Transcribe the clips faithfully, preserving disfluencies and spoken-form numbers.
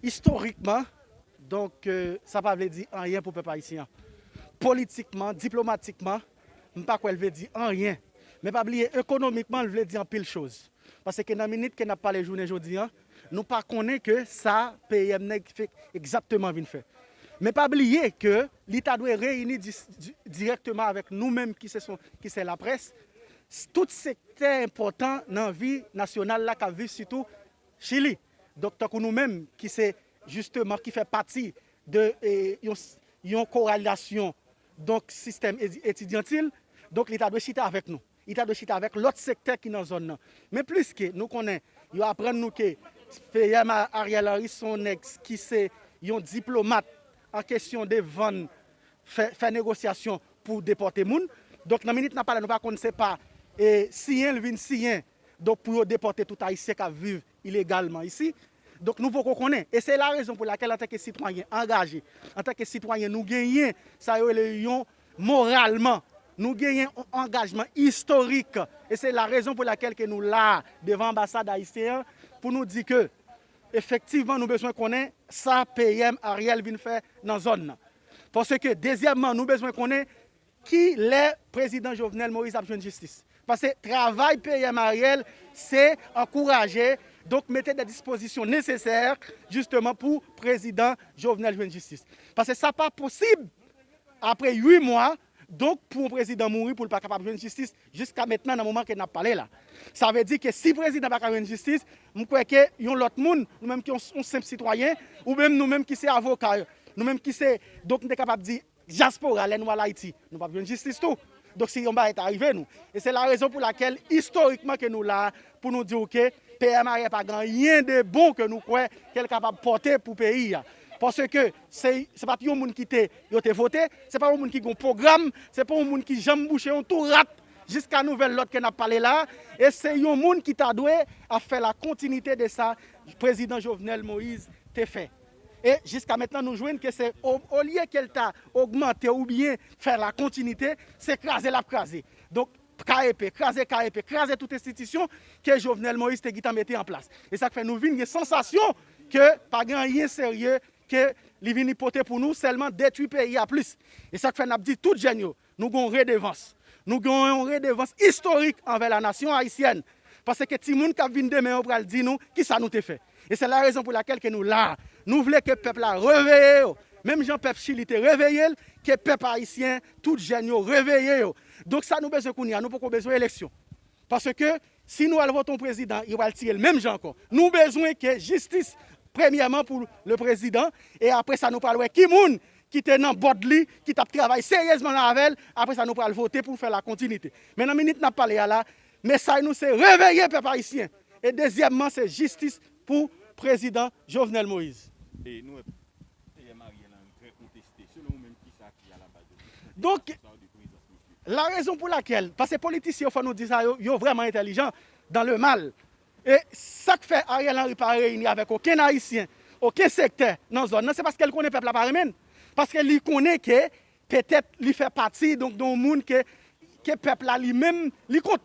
Istorikman, donk, euh, sa pa vle di anyen pou pèp ayisyen an. Politikman, diplomatikman, m pa kwè l vle di anyen. Men pa bliye, ekonomikman, l vle di anpil choz. Paske nan minit ke n ap pale jounen jodi an, nou pa konnen ke sa peyi M N E G fè egzakteman vin fè. Men pa bliye ke li ta dwe reyini di-, di-, dirèkteman avèk nou menm ki se son, ki se laprès, s-, tout sektè enpòtan nan vi nasyonal la k ap viv sitou Chili. Donk, tankou nou menm ki se jisteman, ki fè pati de, e, yon, yon korelasyon, donk, sistèm edi-, etidyantil, donk, li ta dwe chita avèk nou. Li ta dwe chita avèk lòt sektè ki nan zòn nan. Men pliske nou konnen, yo aprann nou ke P M Ariel Henry se yon nèg ki se yon diplomat an kesyon de vann, fè, fè negosyasyon pou depòte moun. Donk, nan minit n ap pale, nou pa konn se pa, e, siyen l vin siyen, donk, pou yo depòte tout Ayisyen k ap viv ilegalman isi. Donk, nou poko konnen. E se la rezon pou lakèl, antanke sitwayen angaje, antanke sitwayen nou genyen, sa yo rele yon moralman, nou genyen yon angajman istorik. E se la rezon pou lakèl ke nou la devan anbasad ayisyen an, pou nou di ke, efektivman, nou bezwen konnen sa P M Ariel vin fè nan zòn nan. Paske, dezyèmman, nou bezwen konnen ki lè prezidan Jovenel Moïse ap jwenn jistis. Paske travay P M Ariel, se ankouraje, donk mete de dispozisyon nesesè, jisteman, pou prezidan Jovenel jwenn jistis. Paske sa pa posib, apre uit mwa, donk, pou yon prezidan mouri, pou l pa kapab jwenn jistis, jiska mentnan, nan moman ke n ap pale la. Sa vle di ke si prezidan pa ka jwenn jistis, m kwè ke yon lòt moun, nou menm ki yon, yon senp sitwayen, ou menm nou menm ki se avoka, nou menm ki se, donk, m te kapab di, dyaspora, lè nou al Ayiti, nou p ap jwenn jistis tou. Donk, si yon bagay ta rive nou. E se la rezon pou lakèl, istorikman, ke nou la, pou nou di w ke P M Ariel pa gen anyen de bon ke nou kwè ke l kapab pòte pou peyi a. Paske se, se pa t yon moun ki te, yo te vote, se pa yon moun ki gen yon pwogram, se pa yon moun ki janm bouche yon tou rat jiska nouvèl lòd ke n ap pale la, e se yon moun ki ta dwe ap fè la kontinite de sa prezidan Jovenel Moïse te fè. E jiska mentnan, nou jwenn ke se o-, olye ke l ta ogmante oubyen fè la kontinite, se kraze l ap kraze. Donk, K E P, kraze K E P, kraze tout enstitisyon ke Jovenel Moïse te gentan mete an plas. E sa k fè nou vin gen sansasyon ke pa gen anyen serye ke li vini pote pou nou, sèlman detwi peyi a plis. E sa k fè n ap di tout jèn yo, nou gen yon redevans. Nou gen yon redevans istorik anvè la nasyon ayisyèn. Paske timoun k ap vin demen yo pral di nou kisa nou te fè. E se la rezon pou lakèl ke nou la. Nou vle ke pèp la reveye yo. Menm jan pèp Chili te reveye l, ke pèp ayisyen, tout jèn yo reveye yo. Donk sa nou bezwen kounye a, nou poko bezwen eleksyon. Paske si nou al vote yon prezidan, yo pral tiye l menm jan ankò. Nou bezwen ke jistis, premyèman pou le prezidan, e apre sa nou pral wè ki moun ki te nan bòd li, ki t ap travay seryezman avè l, apre sa nou pral vote pou fè la kontinite. Men nan minit n ap pale a la, mesaj nou se reveye pèp ayisyen. E dezyèmman, se jistis pou prezidan Jovenel Moïse. E nou wè P M Ariel Henry trè konteste. Selon ou menm, kisa ki alabaz de sa? Donk, sa w di prezans misye? La rezon pou lakèl, paske politisyen yo, fò nou di sa, yo, yo vrèman entèlijan dans le mal. E sa k fè Ariel Henry pa reyini avèk okenn ayisyen, okenn sektè nan zòn nan, se paske l konnen pèp la pa renmen l. Paske li konnen ke petèt li fè pati, donk, de yon moun ke, ke pèp la li menm li kont.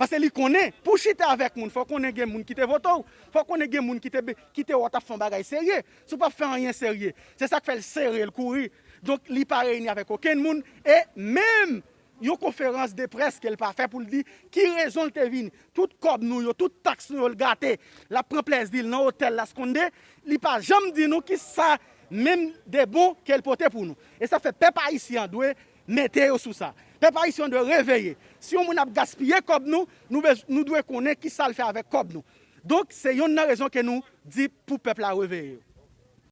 Paske li konnen, pou w chita avèk moun, fò w konnen gen moun ki te vote w, fò w konnen gen moun ki te, ki te wè w t ap fè yon bagay serye. Si w p ap fè anyen serye, se sa k fè l sere l kouri. Donk, li pa reyini avèk okenn moun, e menm yon konferans de près ke l pa fè pou l di ki rezon l te vini. Tout kòb nou yo, tout taks nou yo, l gate. L ap pran plèzi l nan otèl Las Condes. Li pa janm di nou kisa menm de bon ke l pote pou nou. E sa fè pèp ayisyen an dwe mete yo sou sa. Pèp ayisyen an dwe reveye. Si yon moun ap gaspiye kòb nou, nou bez-, nou dwe konnen kisa l fè avèk kòb nou. Donk, se yonn nan rezon ke nou di pou pèp la reveye yo.